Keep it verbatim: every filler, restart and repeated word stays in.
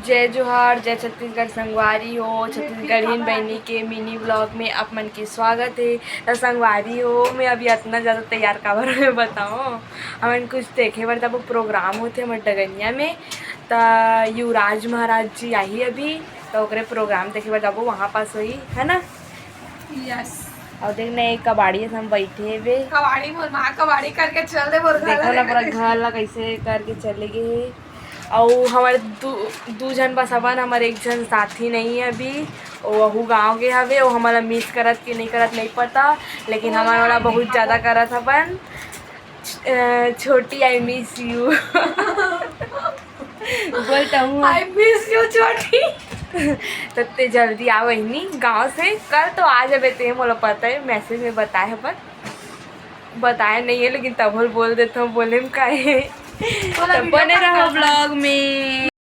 जय जोहार, जय छत्तीसगढ़ संगवारी हो। छत्तीसगढ़िन बहिनी के मिनी व्लॉग में आप मन के स्वागत हे। त संगवारी हो, मैं अभी अतना ज़्यादा तैयार काबर हँव मैं बतावँव। हमन कुछ देखे बर जाबो, प्रोग्राम होथे हमर डगनिया में। त युवराज महाराज जी आही अभी, त ओकरे प्रोग्राम देखे बर जाबो, वहाँ पास होही, है ना? यस। अउ देख ना, एक कबाड़ी असन बइठे हवे। कबाड़ी मोर माँ कबाड़ी करके चल दे मोर घर देखो ला, पूरा घर ला कैसे करके चले गे हे। अउ हमर दू, दू झन बस हवन, हमर एक झन साथी नहीं है अभी। वो वहू गाँव गे हवे, वो हमला मिस करत कि नहीं करत नहीं पता, लेकिन हमन ओला बहुत ज़्यादा करत हवन। अ, छोटी, I miss you। बोलता हूँ। I miss you, छोटी। त ते जल्दी आ बहिनी गाँव से, कल तो आ जाबे ते, मोला पता है, मैसेज में बताए है, पर बताए नहीं है, लेकिन तभो ल बोल देता हूँ, बोले में का है। बोला, त वीडियो बने कॉल रहो करता। व्लॉग में।